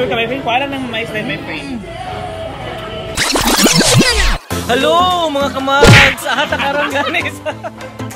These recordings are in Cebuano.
Sure ka, my friend? Kuha lang ng mais na, my friend. Hello mga kamags! Ahata karon ganis.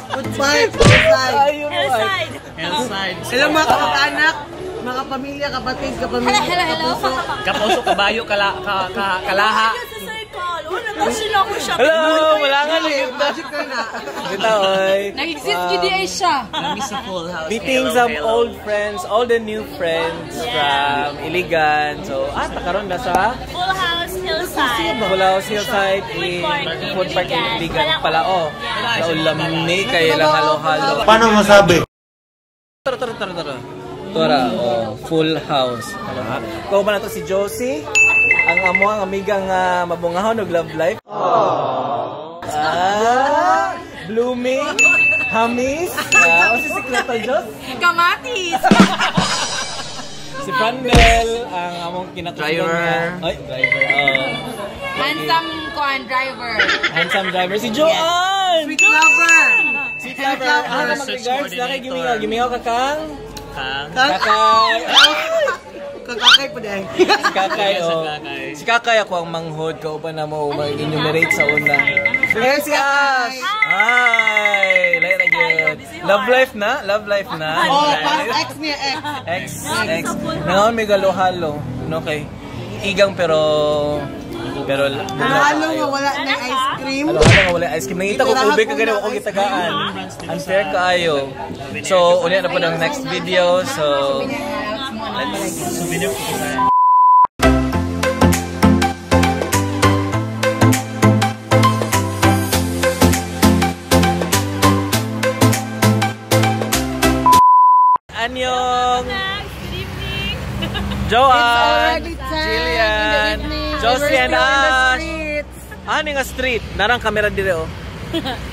Good vibes, good vibes. Ayun mo ay. Hillside. Hello mga kamag-anak, mga kapamilya, kapatid, kapamilya, Hello, hello, hello. kapuso. Kapuso, kabayo, kala, ka, ka, kalaha. Sa circle. Una to sila ko siya. Hello, wala nga lang yun. Magic ka na. Kita oy. Nag-exist GDA siya. Nami sa Full House. Meeting Hello, some hello. old friends, all the new friends from Iligan. So, karon na sa Full House Hillside. Full House Hillside in Food Park in Food Park in Iligan. Iligan pala oh. Laulamni kay lang halo-halo. Paano masabi? Tara, tara, tara, tara. Tara, oh, Full House. Ikaw ba na to si Josie? Ang amo ang amiga nga mabungahon og love life. Ah, blooming, hamis, o si Siklata Diyos. Kamatis! Si Frandel, ang among kinatunan Driver. nga. Ay, driver. Oh. Handsome kuan driver. Handsome driver. Si Joanne! Sweet lover. Sweet lover. Ah, Research mag-regards na kay Gimingaw. Gimingaw ka kang? Kang. Kakay. Kakakay po dahil. Si Kakay, Yes, oh. Kakay. Si Kakay ako ang manghod. Kauban na mo mag-enumerate sa una. Yes, si Ash! Hi! Lain na gyud. Love life na? Love life na? Oh, parang ex niya, ex. Ex, ex. Nangaon may galo-halo. No, kay igang pero Halo nga wala na ice cream. Halo-halo nga wala ice cream. Nangita ko ube ka gani ako gitagaan. Unfair kaayo. So, unya na po ng next video. So, let's Souvenir po sa Anyong! Good evening. Joanne! It's already 10 Jillian! in the evening. Josie We're and still in the Ash! streets. Ani nga street? Narang kamera dire oh.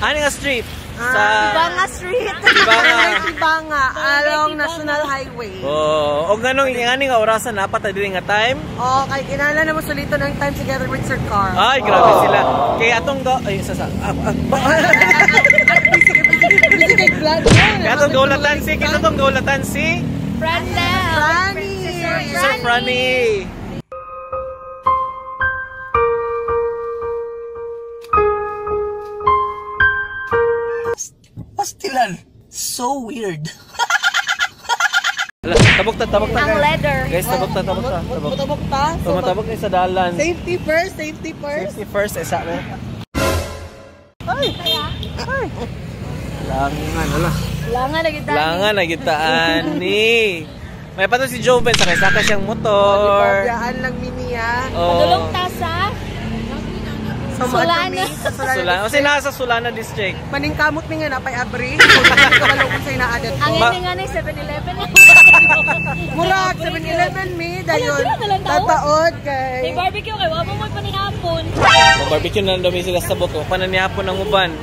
Ani nga street? Sa Banga Street. Tibanga. Tibanga, along National Highway. Oh, og nganong ani nga orasan napat na diri nga time? Oh, kay kinahanglan na mo sulito ng time together with Sir Carl. Ay, grabe sila. Kay atong go ay sa sa. Busy kay vlog. Kay atong gaulatan si, kita tong gaulatan si Brandel. Franny. Sir Franny. Pastilan. So weird. Ala, tabok ta, tabok ta. Ang leather. Guys, tabok ta, tabok ta. Tabok. Mutabok ta. Tumatabok ni sa dalan. Safety first, safety first. Safety first, isa mo. Ay! Ay! Langan, ala. Langan na kita. Langan na gitaan ni. May pato si Joven, sakay-sakay siyang motor. Biyaan lang mini ah. Oh. Padulong tasa. Sa Solana. Sa Solana. Solana. O sina sa Solana District. Paningkamot mi nga napay abri. So, dili ka malungkot sa inaadat ko. Ang ini nga na 7-Eleven. Murag 7-Eleven mi dayon. Ano, sila na lang tao? Tataod kay. May barbecue kay wa mo mo panihapon. Barbecue na lang daw may sila sa buko. Pananihapon ang uban.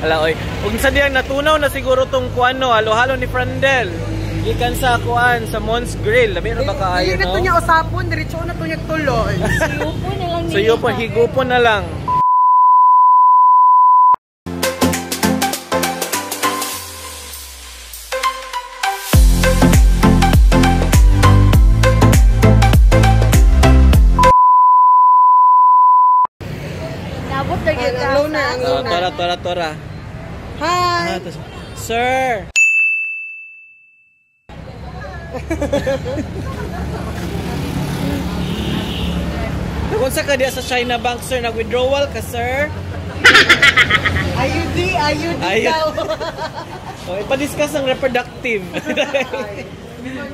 Ala oy. Ug sa diyang natunaw na siguro tong kuan no, halo-halo ni Frandel. Gikan sa kuan sa Mons Grill. Labi ra ba kaayo Dili na no? to niya usapon, diretso na to niya tuloy. Suyupo na lang So yun po, higupo na lang. Nabot na gyud Ang loner, ang Oh, loner. tora, tora, tora. Hi. Sir! Kung sa ka diya sa China Bank, sir, nag-withdrawal ka, sir? IUD, IUD Ayun. daw. Oh, ipa-discuss ang reproductive.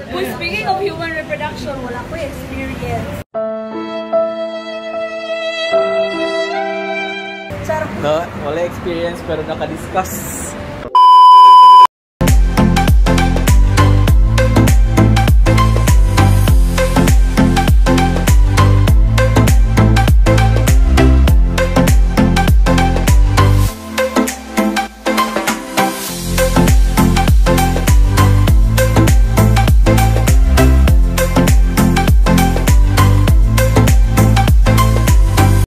Well, speaking of human reproduction, wala ko experience. No, wala experience pero naka-discuss.